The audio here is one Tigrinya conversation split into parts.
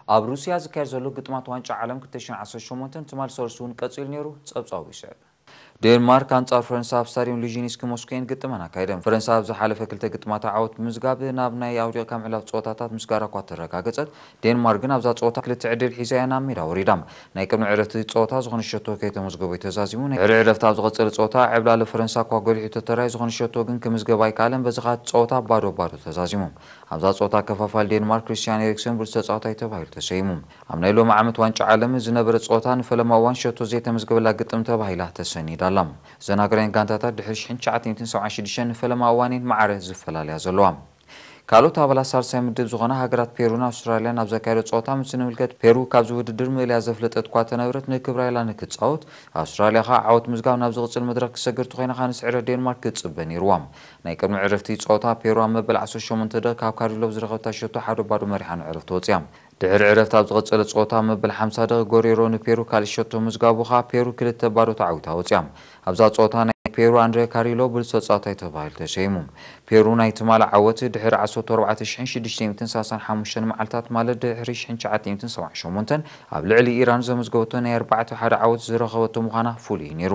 ኣብ ሩስያ ዝካየድ ዘሎ ግጥማት ዋንጫ ዓለም ክልተ ሽሕን ዓሰርተ ሸሞንተን ትማል ሰሉስ እውን ቀጺሉ ነይሩ። ጸብጻቡ ይስዕብ። ዴንማርክ ኣንጻር ፈረንሳ ኣብ ስታድዮም ሉዥኒስኪ ሞስኮ እየን ግጥመን ኣካይደን። ፈረንሳ ኣብ ዝሓለፈ ክልተ ግጥማታ ዓወት ብምዝጋብ ናብ ናይ ኣውዲቕካ ምሕላፍ ጸወታታት ምስጋራ እኳ ተረጋገጸት፣ ዴንማርክ ግን ኣብዛ ጸወታ ክልተ ዕድል ሒዛ እያ ናብ ሜዳ ወሪዳ። ናይ ቅድሚ ዕረፍቲ ጸወታ ዝኾነ ሸቶ ከይተመዝገበ እዩ ተዛዚሙ። ናይ ድሕሪ ዕረፍቲ ኣብ ዝቐጸለ ጸወታ ዕብላሊ ፈረንሳ እኳ ጎሊሑ ተተራዩ፣ ዝኾነ ሸቶ ግን ክምዝገብ ኣይከኣለን። በዚ ኸኣ ጸወታ ባዶ ባዶ ተዛዚሙ። ኣብዛ ጸወታ ከፋፋሊ ዴንማርክ ክሪስቲያን ኤሪክሰን ብሉጽ ተጻዋታይ ተባሂሉ ተሰይሙ። ኣብ ናይ ሎሚ ዓመት ዋንጫ ዓለም ዝነበረ ጸወታ ንፈለማ እዋን ሸቶ ዘይተመዝገበላ ግጥም ተባሂላ ተሰኒዳ ኣላ። እዘን ሃገራውያን ጋንታታት ድሕሪ ሽሕን ትሽዓተ ሚእትን ሰብዓን ሽዱሽተን ንፈለማ እዋን እየን ማዕረ ዝፈላለያ ዘለዋ። ካልኦት ኣባላት ሳልሳይ ምድብ ዝኾና ሃገራት ፔሩን ኣውስትራልያን ኣብ ዘካየዶ ጸወታ ምስ ንምልከት፣ ፔሩ ካብዚ ውድድር ምእልያ ዘፍለጠት እኳ ተነበረት፣ ንክብራ ኢላ ንክትጻወት፣ ኣውስትራልያ ኸኣ ዓወት ምዝጋብ ናብ ዝቕጽል መድረኽ ክሰግር ተኾይና ኸኣ ንስዕረት ዴንማርክ ክትጽበ ነይርዋ። ናይ ቅድሚ ዕረፍቲ ጸወታ ፔሩ ኣብ መበል ዓሰርተ ሸሞንተ ደቂቕ ካብ ካሪሎቭ ዝረኸበታ ሸቶ ሓደ ባዶ መሪሓ ንዕረፍቲ ወጽያ። ድሕሪ ዕረፍቲ ኣብ ዝቐጸለ ጸወታ ኣብ መበል ሓምሳ ደቂቕ ጎሬሮ ንፔሩ ካልእ ሸቶ ምዝጋቡ ኸኣ ፔሩ ክልተ ባዶ ተዓዊታ ወጽያ። ኣብዛ ጸወታ ናይ ፔሩ ኣንድሬ ካሪሎ ብሉጽ ተጻዋታይ ተባሂሉ ተሰይሙ። ፔሩ ናይ ትማሊ ዓወት ድሕሪ ዓሰርተ ኣርባዕተ ሽሕን ሽዱሽተ ሚእትን ሰላሳን ሓሙሽተን መዓልታት ማለት ድሕሪ ሽሕን ትሽዓተ ሚእትን ሰብዓን ሸሞንተን ኣብ ልዕሊ ኢራን ዘመዝገበቶ ናይ ኣርባዕተ ሓደ ዓወት ዝረኸበቶ ምዃና ፍሉይ እዩ ነይሩ።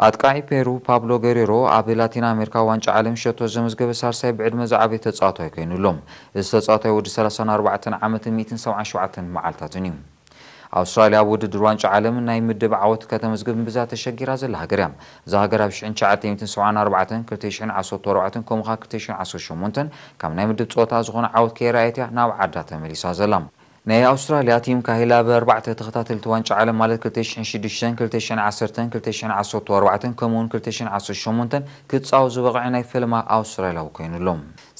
ኣጥቃዒ ፔሩ ፓብሎ ገሬሮ ኣብ ላቲን ኣሜሪካ ዋንጫ ዓለም ሸቶ ዘመዝገበ ሳልሳይ ብዕድመ ዝዓበየ ተጻዋታይ ኮይኑ ኣሎ። እዚ ተጻዋታይ ወዲ ሰላሳን ኣርባዕተን ዓመትን ሚእትን ሰብዓን ሸውዓተን መዓልታትን እዩ። ኣውስትራልያ ኣብ ውድድር ዋንጫ ዓለም ናይ ምድብ ዓወት ከተመዝግብ እምብዛ ተሸጊራ ዘላ ሃገር እያ። እዛ ሃገር ኣብ ሽሕን ትሽዓተ ሚእትን ሰብዓን ኣርባዕተን፣ ክልተ ሽሕን ዓሰርተ ኣርባዕተን ከምኡ ኸኣ ክልተ ሽሕን ዓሰርተ ሸሞንተን ካብ ናይ ምድብ ጸወታ ዝኾነ ዓወት ከየርኣየት እያ ናብ ዓዳ ተመሊሳ ዘላ። ናይ ኣውስትራልያ ቲም ካሂል ኣብ ኣርባዕተ ተኸታተልቲ ዋንጫ ዓለም ማለት ክልተ ሽሕን ሽዱሽተን፣ ክልተ ሽሕን ዓሰርተን፣ ክልተ ሽሕን ዓሰርተ ኣርባዕተን ከምኡውን ክልተ ሽሕን ዓሰርተ ሸሞንተን ክጻወት ዝበቕዐ ናይ ፈለማ ኣውስትራልያዊ ኮይኑ ኣሎ።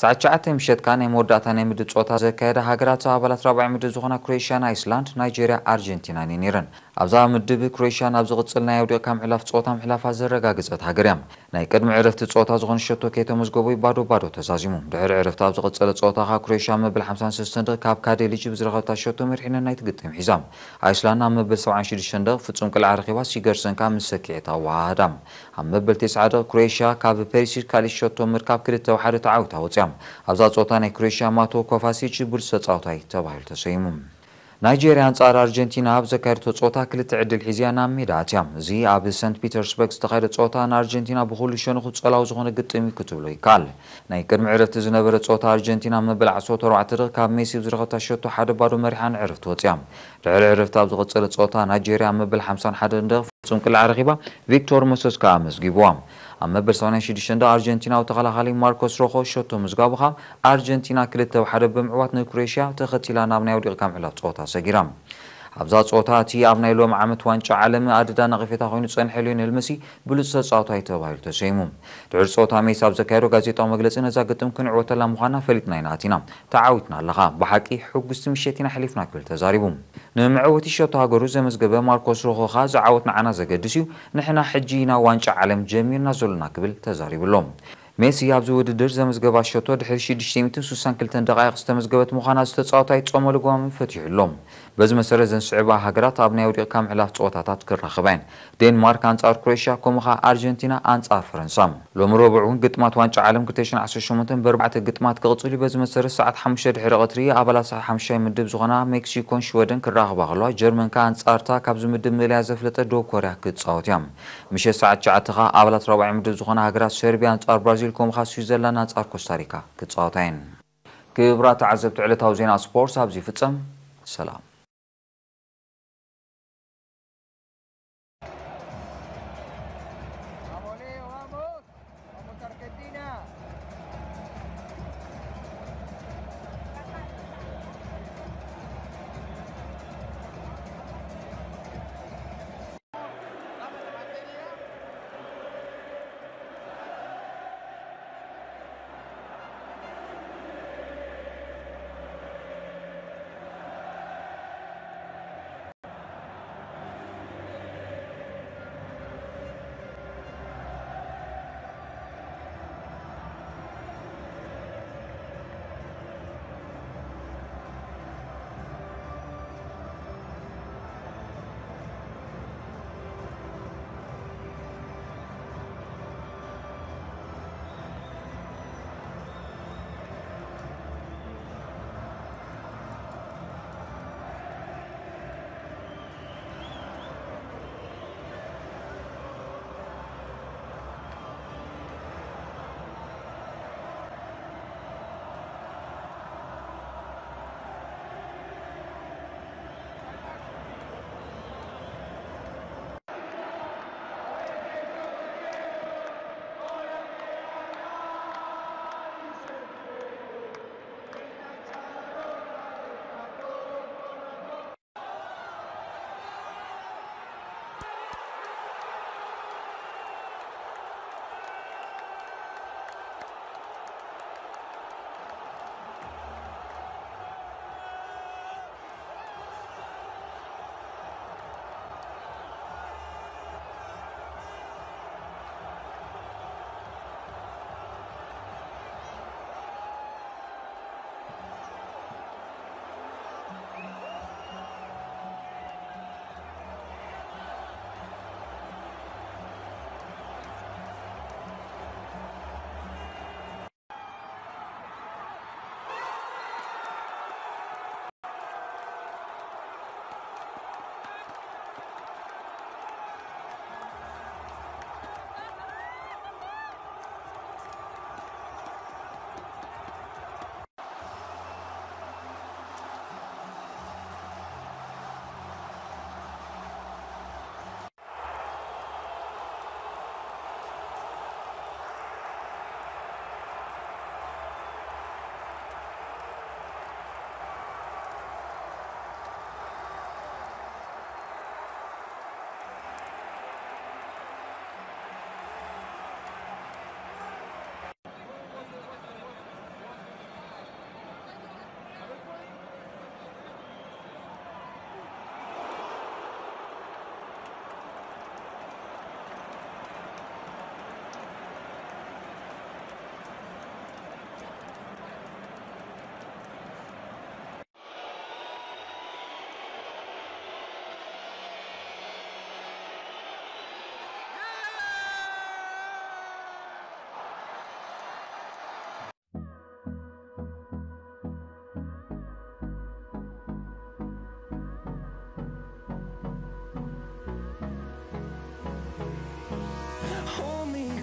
ሰዓት ትሽዓተ ምሸት ከኣ ናይ መወዳእታ ናይ ምድብ ጸወታ ዘካየዳ ሃገራት ኣባላት ራብዓይ ምድብ ዝኾና ክሮኤሽያን ኣይስላንድ፣ ናይጄርያ፣ ኣርጀንቲናን እየን ነይረን። ኣብዛ ምድብ ክሮኤሽያ ናብ ዝቕጽል ናይ ኣውዲቕካ ምሕላፍ ጸወታ ምሕላፋ ዘረጋገጸት ሃገር እያ። ናይ ቅድሚ ዕረፍቲ ጸወታ ዝኾነ ሸቶ ከይተመዝገቡ ባዶ ባዶ ተዛዚሙ። ድሕሪ ዕረፍቲ ኣብ ዝቐጸለ ጸወታ ከኣ ክሮኤሽያ ኣብ መበል ሓምሳን ሰለስተን ደቂቕ ካብ ካዴሊች ብዝረኸብታ ሸቶ መሪሕነት ናይቲ ግጥም ሒዛ። ኣይስላንድ ኣብ መበል ሰብዓን ሽዱሽተን ደቂቕ ፍጹም ቅልዓ ረኺባ፣ ሲገርሰን ከኣ ምስ ሰኪዔት ኣወሃሃዳ። ኣብ መበል ተስዓ ደቂቕ ክሮኤሽያ ካብ ፔሪሲች ካልእ ሸቶ ምርካብ ክልተ ሓደ ተዓዊታ ወጽያ። ኣብዛ ጸወታ ናይ ክሮኤሽያ ማቶ ኮቫሲች ብሉጽ ተጻዋታይ ተባሂሉ ተሰይሙ። ናይጄርያ ኣንጻር ኣርጀንቲና ኣብ ዘካየደቶ ጸወታ ክልተ ዕድል ሒዝያ ናብ ሜዳ ኣትያ። እዚ ኣብ ሰንት ፒተርስበርግ ዝተኻየደ ጸወታ ንኣርጀንቲና ብኹሉ ሸነኹ ጸላዊ ዝኾነ ግጥም እዩ ክትብሎ ይከኣል። ናይ ቅድሚ ዕረፍቲ ዝነበረ ጸወታ ኣርጀንቲና ኣብ መበል ዓሰርተ ኣርባዕተ ደቂቕ ካብ ሜሲ ብዝረኸብታ ሸቶ ሓደ ባዶ መሪሓ ንዕረፍቲ ወጽያ። ድሕሪ ዕረፍቲ ኣብ ዝቐጸለ ጸወታ ናይጄርያ ኣብ መበል ሓምሳን ሓደን ደቂቕ ፍጹም ቅልዓ ረኺባ፣ ቪክቶር ሞሰስ ከኣ ኣመዝጊብዋ። ኣብ መበል ሰማንያን ሽዱሽተን ደቂቕ ኣርጀንቲናዊ ተኸላኻሊ ማርኮስ ሮኾ ሸቶ ምዝጋቡ ከኣ ኣርጀንቲና ክልተ ሓደ ብምዕዋት ንክሮኤሽያ ተኸቲላ ናብ ናይ ኣውዲቕካ ምሕላፍ ጸወታ ሰጊራ። ኣብዛ ጸወታ እቲ ኣብ ናይ ሎሚ ዓመት ዋንጫ ዓለም ኣደዳ ነቐፌታ ኮይኑ ዝጸንሐ ሊዮኔል መሲ ብሉጽ ተጻዋታይ ተባሂሉ ተሰይሙ። ድሕሪ ጸወታ ሜሲ ኣብ ዘካየዶ ጋዜጣዊ መግለጺ ነዛ ግጥም ክንዕወተላ ምዃንና ፈሊጥና ኢና ኣቲና። ተዓዊትና ኣለኻ። ብሓቂ ሕጉስቲ ምሸት ኢና ኣሕሊፍና ክብል ተዛሪቡ። ንመዕወቲ ሸቶ ሃገሩ ዘመዝገበ ማርኮስ ሮኾ ከኣ እዚ ዓወት ንዓና ዘገድስ እዩ። ንሕና ሕጂ ኢና ዋንጫ ዓለም ጀሚርና ዘሎና ክብል ተዛሪቡ ኣሎ። ሜሲ ኣብዚ ውድድር ዘመዝገባ ሸቶ ድሕሪ ሽዱሽተ ሚእትን ሱሳን ክልተን ደቃይቕ ዝተመዝገበት ምዃና እዚ ተጻዋታይ ጾመ ልጓም ፈቲሑ ኣሎ። በዚ መሰረት እዘን ዝስዕባ ሃገራት ኣብ ናይ ወዲቕካ ምሕላፍ ጸወታታት ክራኸባ እየን። ዴንማርክ ኣንጻር ክሮኤሽያ፣ ከምኡ ኸኣ ኣርጀንቲና ኣንጻር ፈረንሳ። ሎሚ ረቡዕ እውን ግጥማት ዋንጫ ዓለም ክልተ ሽሕን ዓሰርተ ሸሞንተን ብኣርባዕተ ግጥማት ክቕጽል እዩ። በዚ መሰረት ሰዓት ሓሙሽተ ድሕሪ ቀትሪ ኣባላት ሓሙሻይ ምድብ ዝኾና ሜክሲኮን ሽወደን ክራኸባ ከለዋ፣ ጀርመን ከኣ ኣንጻርታ ካብዚ ምድብ ምእለያ ዘፍለጠት ደቡብ ኮርያ ክትጻወት እያ። ምሸት ሰዓት ትሽዓተ ኸኣ ኣባላት ራብዓይ ምድብ ዝኾና ሃገራት ሰርቢያ ኣንጻር ብራዚል፣ ከምኡ ኸኣ ስዊዘርላንድ ኣንጻር ኮስታሪካ ክጻወታ እየን። ክቡራት ተዓዘብቲ፣ ዕለታዊ ዜና ስፖርት ኣብዚ ይፍጸም። ሰላም።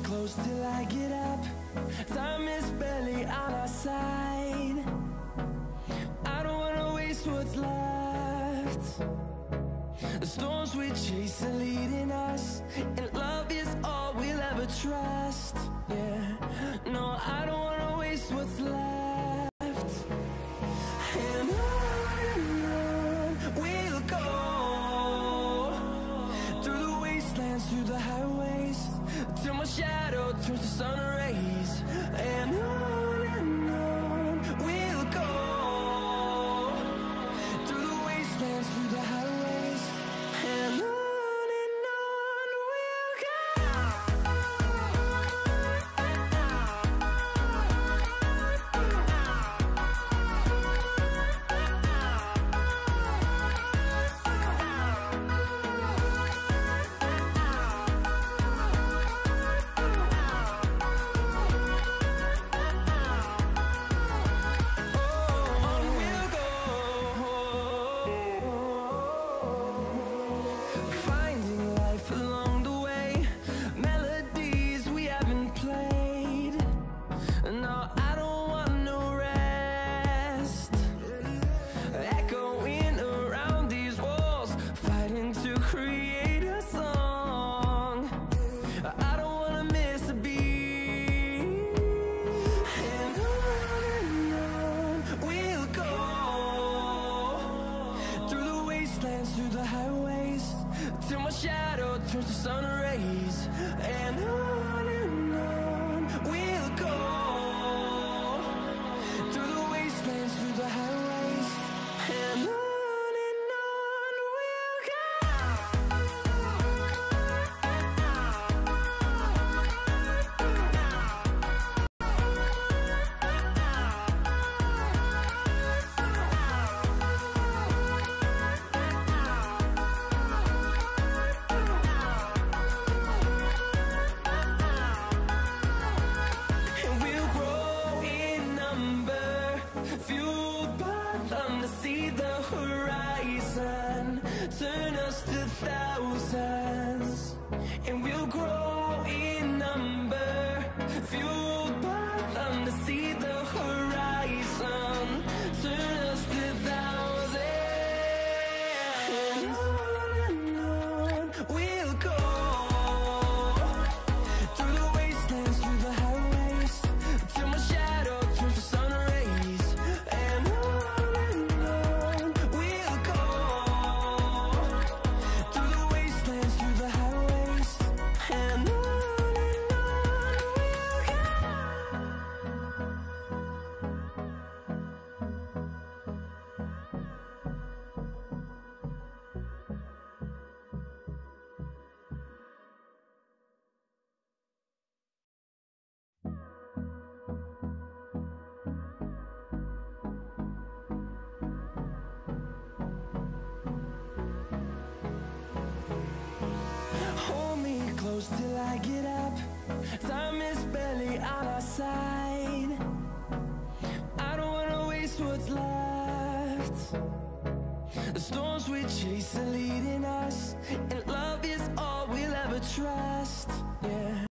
Close till I get up. Time is barely on our side. I don't wanna waste what's left. The storms we chase are leading us, and love is all we'll ever trust. Yeah, no, I don't wanna waste what's left. And on and on we'll go, through the wastelands, through the highways, till my shadow turns to sun rays. And on and on we'll go, through the wastelands, through the highways, and on and on we'll go. Finding life along the way, melodies we haven't played. No, I don't want no rest. Echoing around these walls, fighting to create a song. I don't wanna miss a beat. And on and on we'll go, through the wastelands, through the highways, till my shadow turns to sun rays. And on and on we'll go, through the wastelands, through the highways, and on and on we'll go. And we'll grow in number, fueled by them to see the horizon, turn us to thousands. And we'll grow in number, fueled by them to see the horizon, turn us to thousands. And on and on we'll go, through the wastelands, through the highways, till my shadow turns to sun rays. And on and on we'll go, through the wastelands, through the highways, and on and on we'll go. Hold me close till I get up. Time is barely on our side. I don't wanna waste what's left. The storms we chase are leading us, and love is all we'll ever trust. Yeah,